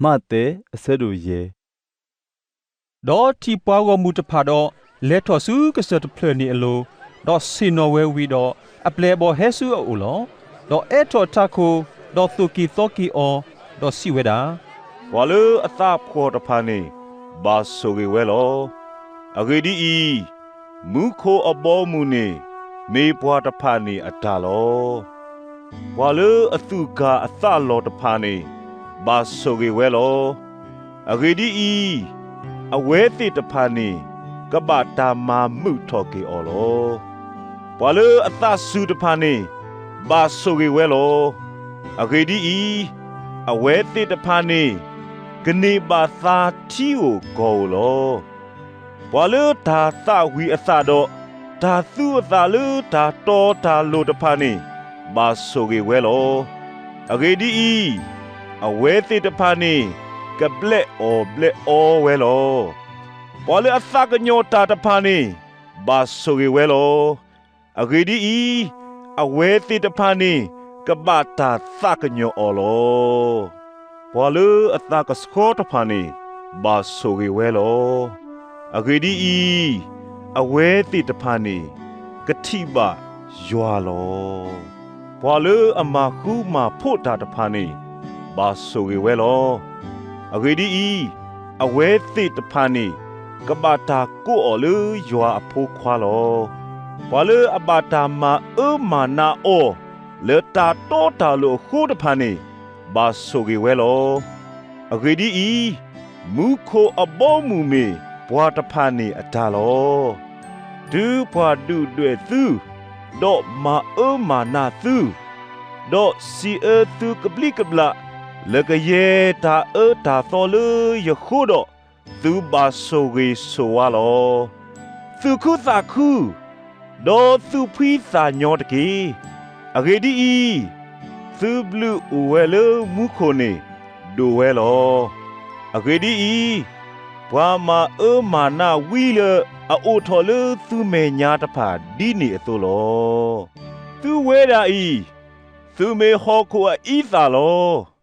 မးသဲ အဆၢဒိၣ်ယဲၢ်. ဒီးထံၣ်ပှၤဂီၢ်မုၢ်တဖၣ်ဒီး, လဲၤထီၣ်ဆူကစၢၢ်တဖျၢၣ်န့ၣ်အလိၤ, ဒီးဆ့ၣ်နီၤဝဲဝံၤဒီး, အပျဲၢ်အဘီၣ်ဟဲဆူအအိၣ်လီၤ. ဒီးအဲၣ်ထီၣ်ထးခိၣ်, ဒီးသိၣ်က့ၤသီက့ၤအီၤ, ဒီးစံးဝဲဒၣ်, ပှၤလၢအသးဖှီၣ်တဖၣ်န့ၣ်, ဘၣ်ဆိၣ်ဂ့ၤဝဲလီၤ. အဂ့ၢ်ဒ်အံၤ, မူခိၣ်အဘီအမုၢ်န့ၣ်, မ့ၢ်ပှၤတဖၣ်န့ၣ်အတၢ်လီၤ. ပှၤလၢအသူၣ်ကၢ်အသးလီၤတဖၣ်န့ၣ်, ဘၣ်ဆိၣ်ဂ့ၤဝဲလီၤ. အဂ့ၢ်ဒ်အံၤ, အဝဲသ့ၣ်တဖၣ်န့ၣ်, ကဘၣ်တၢ်မၤမုာ်ထီၣ်က့ၤအီၤလီၤ. ပှၤလၢအသးစူၤတဖၣ်န့ၣ်, ဘၣ်ဆိၣ်ဂ့ၤဝဲလီၤ. အဂ့ၢ်ဒ်အံၤ, အဝဲသ့ၣ်တဖၣ်န့ၣ်, ကန့ၢ်ဘၣ်သါထံဧိၤကီၢ်ဧိၤလီၤ. ပှၤလၢတၢ်သၣ်ဝံၤအသၣ်ဒီး, တၢ်သူအသးလၢတၢ်တီတၢ်လိၤတဖၣ်န့ၣ်, ဘၣ်ဆိၣ်ဂ့ၤဝဲလီၤ. အဂ့ၢ်ဒ်အံၤ, အဝဲသ့ၣ်တဖၣ်န့ၣ်, ကဘျဲးအီၣ်ဘျဲးအီဝဲလီၤ. ပှၤလၢအသးကညီၤတၢ်တဖၣ်န့ၣ်, ဘၣ်ဆိၣ်ဂ့ၤဝဲလီၤ. အဂ့ၢ်ဒ်အံၤ, အဝဲသ့ၣ်တဖၣ်န့ၣ်, ကဘၣ်တၢ်သးကညီၤအီၤလီၤ. ပှၤလၢအသးကဆှီတဖၣ်န့ၣ်, ဘၣ်ဆိၣ်ဂ့ၤဝဲလီၤ. အဂ့ၢ်ဒ်အံၤ, အဝဲသ့ၣ်တဖၣ်န့ၣ်, ကထံၣ်ဘၣ်ယွၤလီၤ. ပှၤလၢအမၤဃူမၤဖိးတၢ်တဖၣ်န့ၣ်, ဘၣ်ဆိၣ်ဂ့ၤဝဲလီၤ. အဂ့ၢ်ဒ်အံၤ, အဝဲသ့ၣ်တဖၣ်န့ၣ်, ကဘၣ်တၢ်ကိးအီၤလၢယွၤအဖိခွါလီၤ. ပှၤလၢအဘၣ်တၢ်မၤအၢမၤနးအီၤ, လၢတၢ်တီတၢ်လိၤအဃိတဖၣ်န့ၣ်, ဘၣ်ဆိၣ်ဂ့ၤဝဲလီၤ. အဂ့ၢ်ဒ်အံၤ, မူခိၣ်အဘီအမုၢ်မ့ၢ်ပှၤတဖၣ်န့ၣ်အတၢ်လီၤ. တုၤပှၤဒုၣ်ဒွဲၣ်သု, ဒီးမၤအၢမၤနးသု, ဒီးစံးအၢသုကဘျံးကဘျၣ်, လၢကယဲၢ်တၢ်အၢတၢ်သီလၢယဃိဒီး, သုဘၣ်ဆိၣ်ဂ့ၤဆိၣ်ဝါလီၤ. သူၣ်ခုသးခု, ဒီးသူၣ်ဖှံသးညီတက့ၢ်. အဂ့ၢ်ဒ်အံၤ, သုဘျုးအိၣ်ဝဲလၢမူခိၣ်န့ၣ်, ဒိၣ်ဝဲလီၤ. အဂ့ၢ်ဒ်အံၤ, ပှၤမၤအၢမၤနးဝံလၢအအိၣ်ထီၣ်လၢသုမဲာ်ညါတဖၣ်ဒ်န့ၣ်အသိးလီၤ. သုဝဲဒၣ်အံၤ, သုမ့ၢ်ဟီၣ်ခိၣ်အအံသၣ်လီၤ.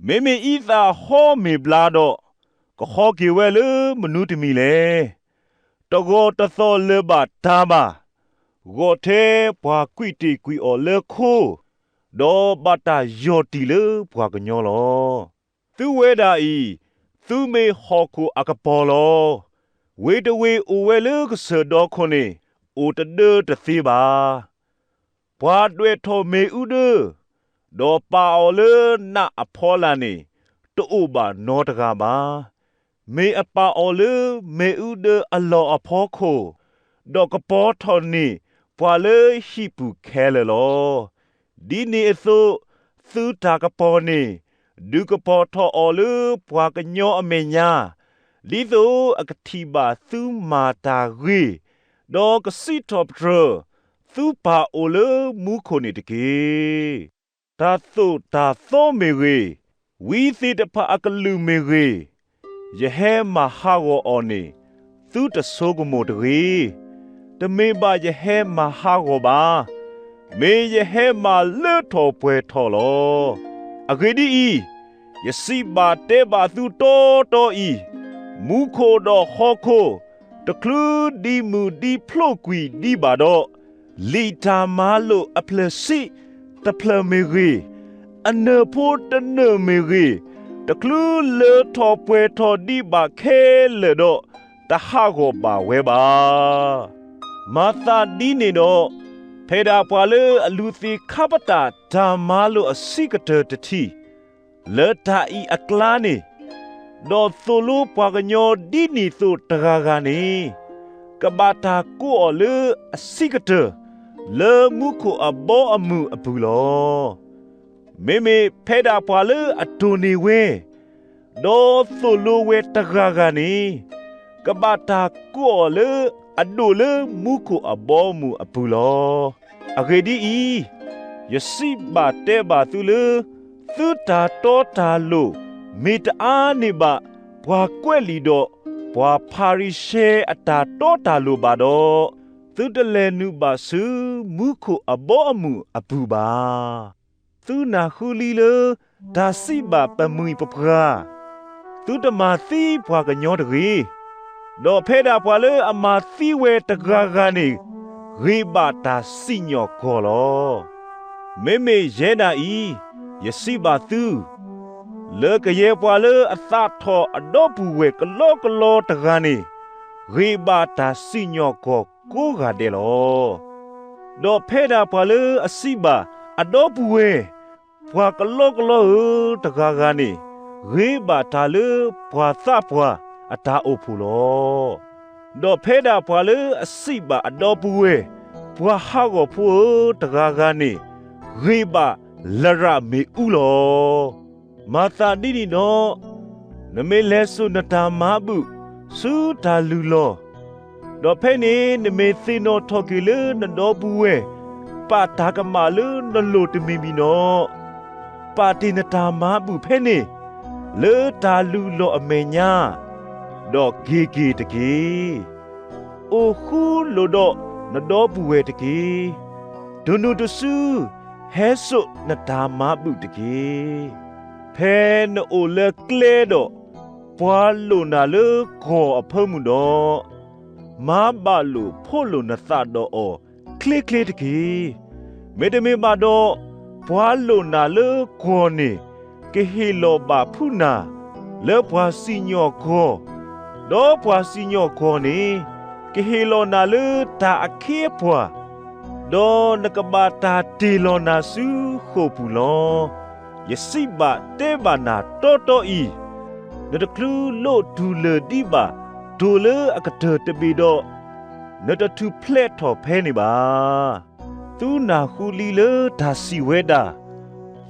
မ့မ့ၢ်အံသၣ်ဟီမ့ၢ်ဘျါဒီး, ကဟီက့ၤဝဲလၢမနုၤတမံၤလဲၣ်. တဂီၢ်တသီၣ်လၢၤဘၣ်တၢ်ဘၣ်, ဂီၢ်ထဲပှၤကွံာ်တ့ၢ်ကွံာ်အီၤလၢခိ, ဒီးဘၣ်တၢ်ယီၢ်တံၢ်လၢပှၤကညီလီၤ. သုဝဲဒၣ်အံၤ, သုမ့ၢ်ဟီၣ်ခိၣ်အကပီၤလီၤ. ဝ့ၢ်တဝ့ၢ်အိၣ်ဝဲလၢကစၢၢ်ဒီခိၣ်န့ၣ်, အိၣ်တဒၢတသ့ဘၣ်. ပှၤဒွဲၣ်ထီၣ်မ့ၣ်အူဒၢ, ဒီးပာ်အီၤလၢနးအဖီလာ်န့ၣ်, တအိၣ်ဘၣ်နီတဂၤဘၣ်. မ့ၢ်အပာ်အီၤလၢမ့ၣ်အူဒၢအလီၢ်အဖီခိၣ်, ဒီးကပီၤထီၣ်န့ၢ်ပှၤလၢဟံၣ်ပူၤခဲလၢာ်လီၤ. ဒ်န့ၣ်အသိး, သုတၢ်ကပီၤန့ၣ်, ဒုးကပီၤထီၣ်အီၤလၢပှၤကညီအမဲာ်ညါ, ဒ်သိးအကထံၣ်ဘၣ်သုမၤတၢ်ဂ့ၤ, ဒီးကစံးထီၣ်ပတြၢၤသုပၢ်အိၣ်လၢမူခိၣ်န့ၣ်တက့ၢ်. တၢ်သိၣ်တၢ်သီမ့ၢ်ဂ့ၤ, ဝံသ့ၣ်တဖၣ်အကလုၢ်မ့ၢ်ဂ့ၤ, ယဟဲမၤဟးဂီၤအီၤန့ၣ်, သုတဆိကမိၣ်တဂ့ၤ. တမ့ၢ်ဘၣ်ယဟဲမၤဟးဂီၤဘၣ်. မ့ၢ်ယဟဲမၤလၢထီၣ်ပှဲၤထီၣ်လီၤ. အဂ့ၢ်ဒ်အံၤ, ယစံးဘၣ်တဲဘၣ်သုတီတီအံၤ, မူခိၣ်ဒီးဟီၣ်ခိၣ်, တချုးဒံးမုၢ်ဒံးဖျိကွံာ်ဒံးဘၣ်ဒီး, လံာ်တၢ်မၤလိာ်အဖျၢၣ်ဆံးတဖျၢၣ်မ့ၢ်ဂ့ၤ, အနၢၢ်ဖိတနၢၢ်မ့ၢ်ဂ့ၤ, တချုးလၢထီၣ်ပှဲၤထီၣ်ဒံးဘၣ်ခဲလၢာ်ဒီး, တဟးဂီၤဘၣ်ဝဲဘၣ်. မၤသးဒ်န့ၣ်ဒီး, ဖဲဒၣ်ပှၤလၢအလူၤသ့ခါပတာ်တၢ်မၤလိာ်အဆံးကတၢၢ်တထံၣ်, လၢတၢ်အံၤအကျါန့ၣ်, ဒီးသိၣ်လိပှၤကညီဒ်န့ၣ်သိးတဂၤဂၤန့ၣ်, ကဘၣ်တၢ်ကိးအီၤလၢအဆံးကတၢၢ်, လၢမူခိၣ်အဘီအမုၢ်အပူၤလီၤ. မ့မ့ၢ်ဖဲဒၣ်ပှၤလၢအတိၢ်န့ၢ်ဝဲ, ဒီးသိၣ်လိဝဲတဂၤဂၤန့ၣ်, ကဘၣ်တၢ်ကိးအီၤလၢအဒိၣ်လၢမူခိၣ်အဘီအမုၢ်အပူၤလီၤ. အဂ့ၢ်ဒ်အံၤ, ယစံးဘၣ်တဲဘၣ်သုလၢ, သုတၢ်တီတၢ်လိၤမ့ၢ်တအါန့ၢ်ဘၣ် ပှၤကွဲးလံာ်ဒီးပှၤဖၤရံၤၡဲအတၢ်တီတၢ်လိၤဘၣ်ဒီး, သုတလဲၤနုာ်ဘၣ်ဆူမူခိၣ်အဘီအမုၢ်အပူၤဘၣ်. သုနၢ်ဟူလံလၢတၢ်စံးဘၣ်ပမှံၤပပှၢ်, သုတမၤသံပှၤကညီတဂ့ၤ. ဒီးဖဲဒၣ်ပှၤလၢအမၤသံဝဲတဂၤဂၤန့ၣ်, ဂ့ၤဘၣ်တၢ်စံၣ်ညီၣ်ကွီၢ်လီၤ. မ့မ့ၢ်ယဲဒၣ်အံၤ, ယစံးဘၣ်သု, လၢကယဲၢ်ပှၤလၢအသးထီၣ်အဒီပုၢ်ဝဲၢ်ကလီကလီတဂၤန့ၣ်, ဂ့ၤဘၣ်တၢ်စံၣ်ညီၣ်ကွီၢ်ကိးဂၤဒဲးလီၤ. ဒီးဖဲဒၣ်ပှၤလၢအစံးဘၣ်အဒီပုၢ်ဝဲၢ်, ပှၤကလီကလီဧၢ, တဂၤဂၤန့ၣ်, ဂ့ၤဘၣ်တၢ်လၢပှၤသးပှၢ်အတၢ်အိၣ်ဖှိၣ်လီၤ. ဒီးဖဲဒၣ်ပှၤလၢအစံးဘၣ်အဒီပုၢ်ဝဲၢ်, ပှၤဟးဂီၤဖိဧၢ, တဂၤဂၤန့ၣ်, ဂ့ၤဘၣ်လရာ်မ့ၣ်အူလီၤ. မၤသးဒ်န့ၣ်ဒီး, နမ့ၢ်လဲၤစိာ်နတၢ်မၤဘူၣ်ဆူတၢ်လုၢ်လီၢ်, ဒီးဖဲန့ၣ်နမ့ၢ်သ့ၣ်နီၣ်ထီၣ်က့ၤလၢနဒီပုၢ်ဝဲၢ် ပာ်တၢ်ကမၣ်လၢနလိၤတမံၤမံၤဒီး, ပာ်တ့ၢ်နတၢ်မၤဘူၣ်ဖဲန့ၣ် လၢတၢ်လုၢ်လီၢ်အမဲာ်ညါ, ဒီးက့ၤက့ၤတက့ၢ်. အိၣ်ဃူလိာ်ဒီးနဒီပုၢ်ဝဲၢ်တက့ၢ်. တနုၤတစု ဟဲစိာ်နတၢ်မၤဘူၣ်တက့ၢ်. ဖဲနအိၣ်လၢကျဲဒီး, ပှၤလိာ်နၤလၢကီၢ်အဖၢမုၢ်ဒီး, မၤဘၣ်လိာ်ဖိးလိာ်နသးဒီးအီၤချ့ချ့တက့ၢ်. မ့တမ့ၢ်ဘၣ်ဒီး, ပှၤလိာ်နၤလၢကီၢ်န့ၣ် ကဟ့ၣ်လီၤဘၣ်ဖုးနၤ လၢပှၤစံၣ်ညီၣ်ကွီၢ်, ဒီးပှၤစံၣ်ညီၣ်ကွီၢ်န့ၣ် ကဟ့ၣ်လီၤနၤလၢတၢ်အခ့အပှၤ, ဒီးနကဘၣ်တၢ်တ့ၢ်လီၤနၤဆူဃိာ်ပူၤလီၤ. ယစံးဘၣ်တဲဘၣ်နၤတီတီအံၤ, နတချုးလိးတူၢ်လၢာ်ဒံးဘၣ်တိၢ်လၢအကတၢၢ်တဘ့ၣ်ဒီး, နတထူၣ်ဖျဲးထီၣ်ဖဲန့ၣ်ဘၣ်. သုနၢ်ဟူလံလၢတၢ်စံးဝဲဒၣ်,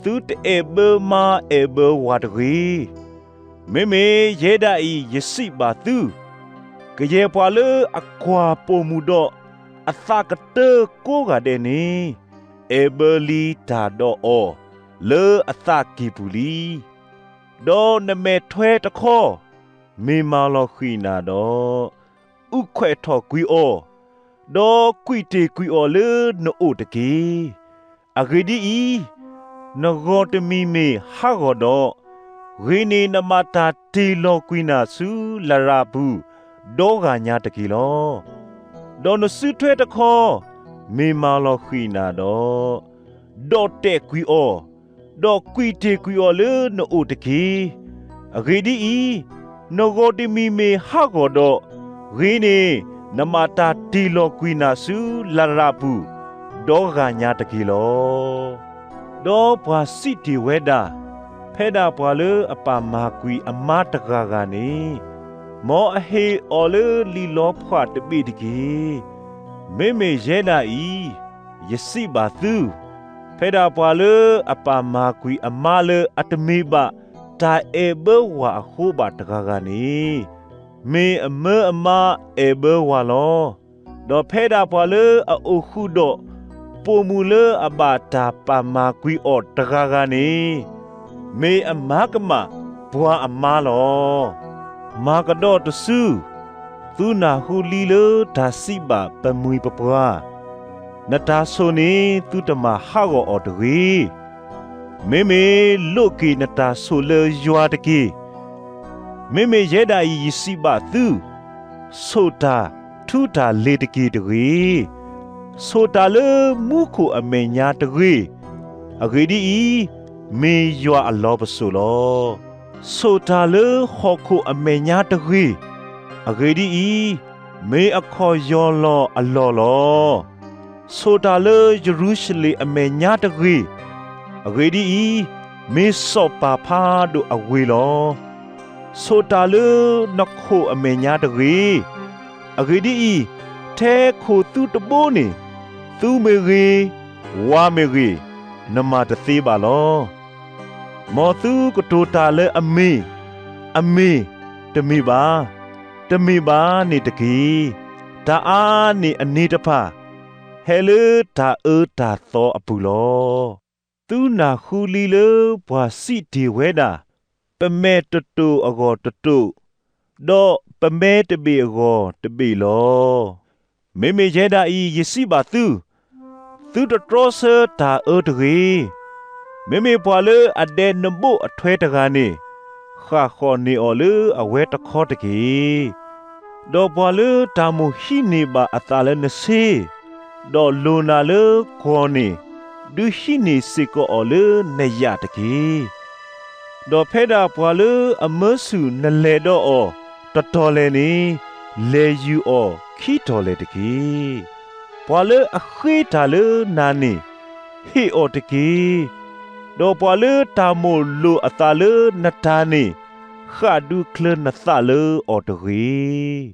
သုတအဲၣ်ဘၢမါအဲၣ်ဘၢဝၤတဂ့ၤ. မ့မ့ၢ်ယဲဒၣ်အံၤယစံးဘၣ်သု, ကယဲၢ်ပှၤလၢအကွၢ်ပိာ်မုၣ်ဒီးအသးကတၢၢ်ကိးဂၤဒဲးန့ၣ်, အဲၣ်ဘၢလံတၢ်ဒီးအီၤလၢအသးကံၢ်ပူၤလံ. ဒီးနမဲာ်ထွဲတခီ, မ့ၢ်မၤလီၤဃံၤနၤဒီး, အုၣ်ခွဲးထီၣ်ကွံာ်အီၤ, ဒီးကွံာ်တ့ၢ်ကွံာ်အီၤလၢနအိၣ်တက့ၢ်. အဂ့ၢ်ဒ်အံၤ, နဂီၢ်တမံၤမ့ၢ်ဟးဂီၤဒီး, ဂ့ၤန့ၢ်နမၤတၢ်တ့ၢ်လီၤကွံာ်နၤဆူလရာ်ပူၤ, ဒီဂၤညါတက့ၢ်လီၤ. ဒီးနစုထွဲတခီ, မ့ၢ်မၤလီၤဃံၤနၤဒီး, ဒီးတဲာ်ကွံာ်အီၤ, ဒီးကွံာ်တ့ၢ်ကွံာ်အီၤလၢနအိၣ်တက့ၢ်. အဂ့ၢ်ဒ်အံၤ, နဂီၢ်တမံၤမ့ၢ်ဟးဂီၤဒီး, ဂ့ၤန့ၢ်နမၤတၢ်တ့ၢ်လီၤကွံာ်နၤဆူလရာ်ပူၤ, ဒီဂၤညါတက့ၢ်လီၤ. ဒီးပှၤစံးတ့ၢ်ဝဲဒၣ်, ဖဲဒၣ်ပှၤလၢအပာ်မၤကွံာ်အမါတဂၤဂၤန့ၣ်, မ်အဟ့ၣ်အီၤလၢလံာ်လီဖးတဘ့ၣ်တက့ၢ်. မ့မ့ၢ်ယဲဒၣ်အံၤ, ယစံးဘၣ်သု, ဖဲဒၣ်ပှၤလၢအပာ်မၤကွံာ်အမါလၢအတမ့ၢ်ဘၣ်တၢ်အဲၣ်ဘၢဝၤအဃိဘၣ်တဂၤဂၤန့ၣ်, မ့ၢ်အမၢအမါအဲၣ်ဘၢဝၤလီၤ. ဒီးဖဲဒၣ်ပှၤလၢအအိၣ်ဃူဒီးပိာ်မုၣ်လၢအဘၣ်တၢ်ပာ်မၤကွံာ်အီၤတဂၤဂၤန့ၣ်, မ့ၢ်အမၤကမၣ်ပှၤအမါလီၤ. မၤကဒီးတစု, သုနၢ်ဟူလံလၢတၢ်စံးဘၣ်ပမှံၤပပှၢ်, နတၢ်ဆိၣ်န့ၣ်သုတမၤဟးဂီၤအီၤတဂ့ၤ. မ့မ့ၢ်လိးက့ၤနတၢ်ဆိၣ်လၢယွၤတက့ၢ်. မ့မ့ၢ်ယဲဒၣ်အံၤယစံးဘၣ်သု, ဆိၣ်တၢ်ထူတၢ်လ့ၤတက့ၢ်တဂ့ၤ. ဆိၣ်တၢ်လၢမူခိၣ်အမဲာ်ညါတဂ့ၤ. အဂ့ၢ်ဒ်အံၤ, မ့ၢ်ယွၤအလီၢ်ပစိာ်လီၤ. ဆိၣ်တၢ်လၢဟီၣ်ခိၣ်အမဲာ်ညါတဂ့ၤ. အဂ့ၢ်ဒ်အံၤ, မ့ၢ်အခီၣ်ယီၢ်လီၤအလီၢ်လီၤ. ဆိၣ်တၢ်လၢယရူၤၡလ့ၣ်အမဲာ်ညါတဂ့ၤ. အဂ့ၢ်ဒ်အံၤ, မ့ၢ်စီၤပၤဖးဒိၣ်အဝ့ၢ်လီၤ. ဆိၣ်တၢ်လၢနခိၣ်အမဲာ်ညါတဂ့ၤ. အဂ့ၢ်ဒ်အံၤ, ထဲခိၣ်သုတဘိန့ၣ်, သုမ့ၢ်ဂ့ၤ, ဝၤမ့ၢ်ဂ့ၤ, နမၤတသ့ဘၣ်လီၤ. မ်သုကတိၤတၢ်လၢအမ့ၢ်, အမ့ၢ်, တမ့ၢ်ဘၣ်, တမ့ၢ်ဘၣ်န့ၣ်တက့ၢ်. တၢ်အါန့ၢ်အန့ၣ်တဖၣ်, ဟဲလၢတၢ်အၢတၢ်သီအပူၤလီၤ. သုနၢ်ဟူလံလၢပှၤစံးတ့ၢ်ဝဲဒၣ်, ပမဲာ်တတိာ်အဂီၢ်တတိာ်, ဒီးပမဲာ်တဘ့ၣ်အဂီၢ်တဘ့ၣ်လီၤ. မ့မ့ၢ်ယဲဒၣ်အံၤယစံးဘၣ်သု, သုတတြီဆၢတၢ်အၢတဂ့ၤ. မ့မ့ၢ်ပှၤလၢအဒဲနဘိၣ်အထွဲတဂၤန့ၣ်, ဃၣ်ဃီၣ်န့ၢ်အီၤလၢအဝဲတခီတက့ၢ်. ဒီးပှၤလၢတၢ်မိၣ်ဟံးန့ၢ်ဘၣ်အသးလၢနဆ့, ဒီးလိၣ်နၤလၢကွီၢ်န့ၣ်, ဒုးဟံးန့ၢ်စ့ၢ်ကီးအီၤလၢနယာ်တက့ၢ်. ဒီးဖဲဒၣ်ပှၤလၢအမၢဆူၣ်နလဲၤဒီးအီၤတတီၤလဲၣ်န့ၣ်, လဲၤယုၢ်အီၤခံတီၤလဲၣ်တက့ၢ်. ပှၤလၢအဃ့တၢ်လၢနၤန့ၣ်, ဟ့ၣ်အီၤတက့ၢ်. ဒီးပှၤလၢတၢ်မိၣ်လိၣ်အသးလၢနတၢ်န့ၣ်, ဃၣ်ဒုးချၢနသးလၢအီၤတဂ့ၤ.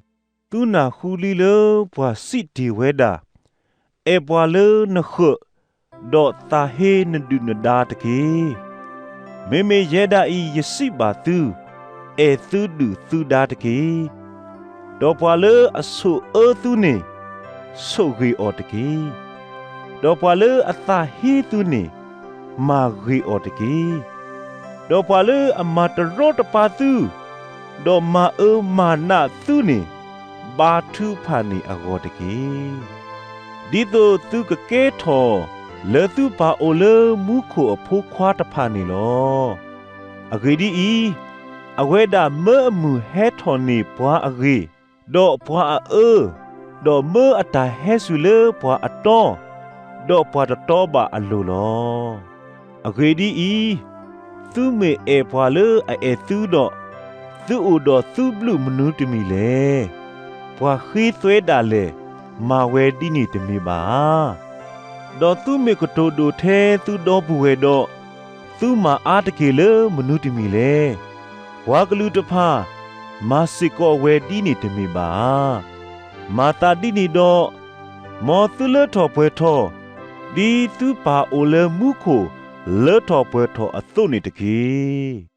သုနၢ်ဟူလံလၢပှၤစံးတ့ၢ်ဝဲဒၣ်, အဲၣ်ပှၤလၢနဃၢး, ဒီးသးဟ့နဒုၣ်နဒါတက့ၢ်. မ့မ့ၢ်ယဲဒၣ်အံၤယစံးဘၣ်သု, အဲၣ်သုဒုၣ်သုဒါတက့ၢ်. ဒီးပှၤလၢအဆိၣ်အၢသုန့ၣ်, ဆိၣ်ဂ့ၤအီၤတက့ၢ်. ဒီးပှၤလၢအသးဟ့သုန့ၣ်, မၤဂ့ၤအီၤတက့ၢ်. ဒီးပှၤလၢအမၤတရီတပါသု, ဒီးမၤအၢမၤနးသုန့ၣ်, ဘါထုကဖၣ်န့ၢ်အဂီၢ်တက့ၢ်. ဒ်သိးသုကကဲထီၣ်လၢသုပၢ်အိၣ်လၢမူခိၣ်အဖိခွါတဖၣ်န့ၣ်လီၤ. အဂ့ၢ်ဒ်အံၤ, အဝဲဒၣ်မၢအမုၢ်ဟဲထီၣ်န့ၢ်ပှၤအဂ့ၢ်, ဒီးပှၤအအၢ, ဒီးမၢအတၢ်ဟဲစူၤလၢပှၤအတီ, ဒီးပှၤတတီဘၣ်အလိၤလီၤ. အဂ့ၢ်ဒ်အံၤ, သုမ့ၢ်အဲၣ်ပှၤလၢအအဲၣ်သုဒီး, သုအိၣ်ဒီးသုဘျုးမနုၤတမံၤလဲၣ်. ပှၤဃ့သွဲဒၣ်လဲာ်, မၤဝဲဒ်န့ၣ်တမ့ၢ်ဘၣ်ဧါ. ဒီးသုမ့ၢ်ကတိၤဒိၣ်ထဲသုဒီပုၢ်ဝဲၢ်ဒီး, သုမၤအါတက့ၢ်လၢမနုၤတမံၤလဲၣ်. ပှၤကလုာ်တဖၣ်, မၤစ့ၢ်ကီးဝဲဒ်န့ၣ်တမ့ၢ်ဘၣ်ဧါ. မၤသးဒ်န့ၣ်ဒီး, မ်သုလၢထီၣ်ပှဲၤထီၣ်, ဒ်သုပၢ်အိၣ်လၢမူခိၣ်လၢထီၣ်ပှဲၤထီၣ်အသိးန့ၣ်တက့ၢ်.